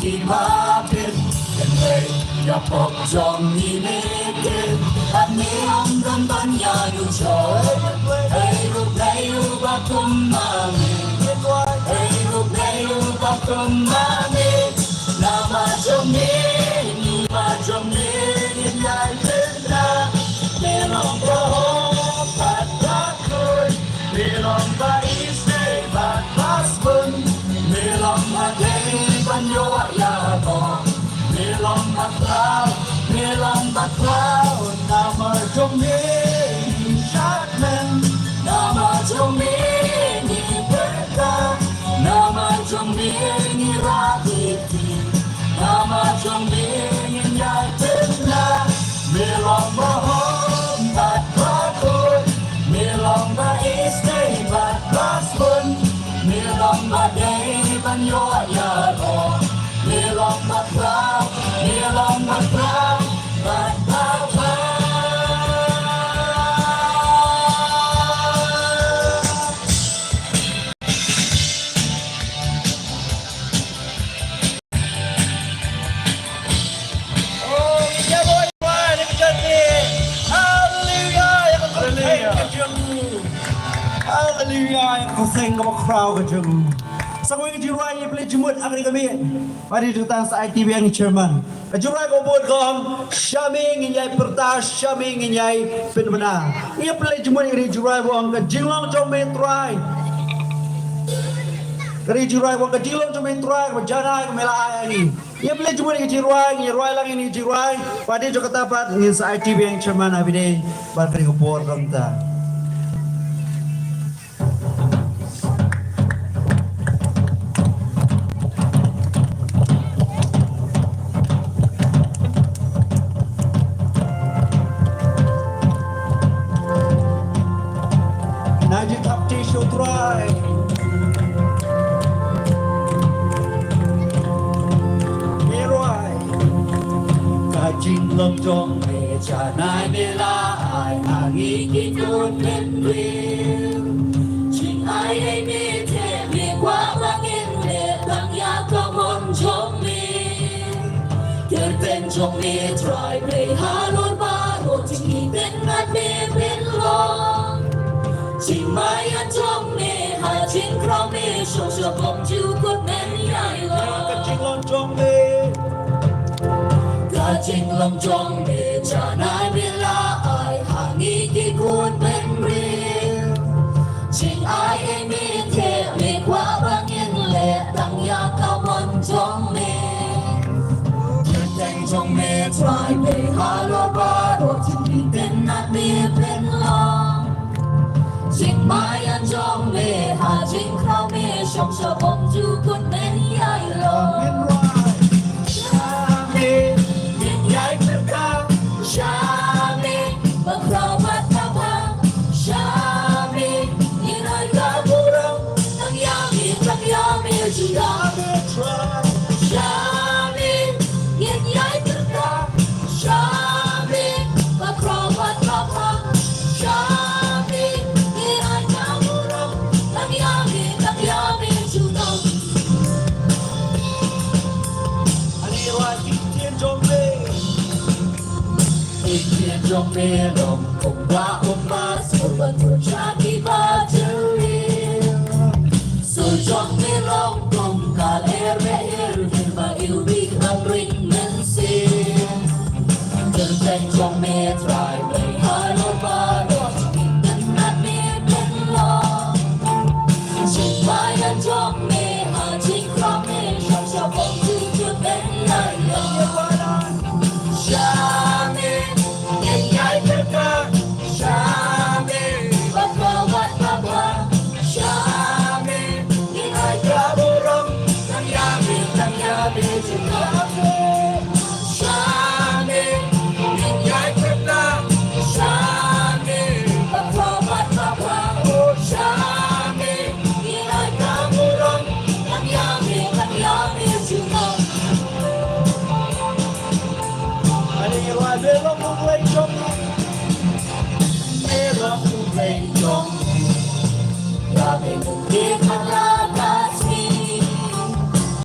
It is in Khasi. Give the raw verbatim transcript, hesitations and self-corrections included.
Ba pit, hynrei ïa pop jong ngi ne kin, bad ngi ym don ban ïa u joi. Hei ruh Blei uba kum ma ngi, hei ruh Blei uba kum ma ngi. Namar jong ngi, namar jong ngi ngin ïai pynda. Me long ba hok bad ba khuid, me long ba isynei bad ba sbun, me long ba dei ban ïoh ïa ka bor. Me long ba khraw, me long ba khraw, namar jong me ngi shad kmen, namar jong me ngi pyrkhat, namar jong me ngi rah ïa ki, namar jong me ngin ïai pynda. Me long ba hok bad ba khuid, me long ba isynei bad ba sbun, me long ba dei ban ïoh ïa ka bor. Me long ba khraw, me long ba khraw, bad ba khraw. Oh, ïa boi boi, ïa ka jingïaid. Haleluya, ïa ka kyrteng ka jong u. Haleluya, ïa ka kyrteng kaba khraw ka jong u. Sa kawei ka jingrwai, ïa phi leit jingmut ha kane ka miet. Ba dei tang sa aiti biang i chairman. Ka jingrwai ka bud ka ong, sha me ngin ïai pyrta, sha me ngin ïai pynbna. Ïa phi leit jingmut ïa ka jingrwai ba ong, ka jinglong jong me Trai. Ka jingrwai ba ong, ka jinglong jong me Trai, kaba janai kaba me la ai ha ngi. Ïa phi leit jingmut ïa ka jingrwai, ngin ïa rwai lang ïa ka jingrwai. Ba dei jong kata pat ngin sa aiti biang chairman ha phi dei. Bad ka dei ka por kumta. Nang ju thap ti sha u Trai. Ngi rwai. Ka jinglong jong me janai me la ai ha ngi ki khun bynriew. Jingai ei me te me kwah ba ngin leh tang ïa ka mon jong me. Kyrteng jong me Trai pei halor baroh, jingïeit me pynlong. Jingmaïan jong me ha jingkhraw me shong sha bymjukut men ïa i long. Ka jinglong jong me, ka jinglong jong me janai me la ai ha ngi ki khun bynriew. Jingai ei me te me kwah ba ngin leh tang ïa ka mon jong me. Kyrteng jong me Trai pei halor baroh, jingïeit me pynlong. Jingmaïan jong me ha jingkhraw me shong sha bymjukut men ïa i long. Sha me ngin ïai pyrta, sha me ba khraw bad ba bha, sha me ngin ai ka burom, tang ïa me, tang ïa me junom. Sha me ngin ïai pyrta, sha me ba khraw bad ba bha, sha me ngin ai ka burom, tang ïa me, tang ïa me junom. Ani wa ki ktien jong me. Ki ktien jong me long kumba u mas uba tun sha kiba jylliew. Sur jong me long kum ka ler behir, hir ba ïew bik ban ring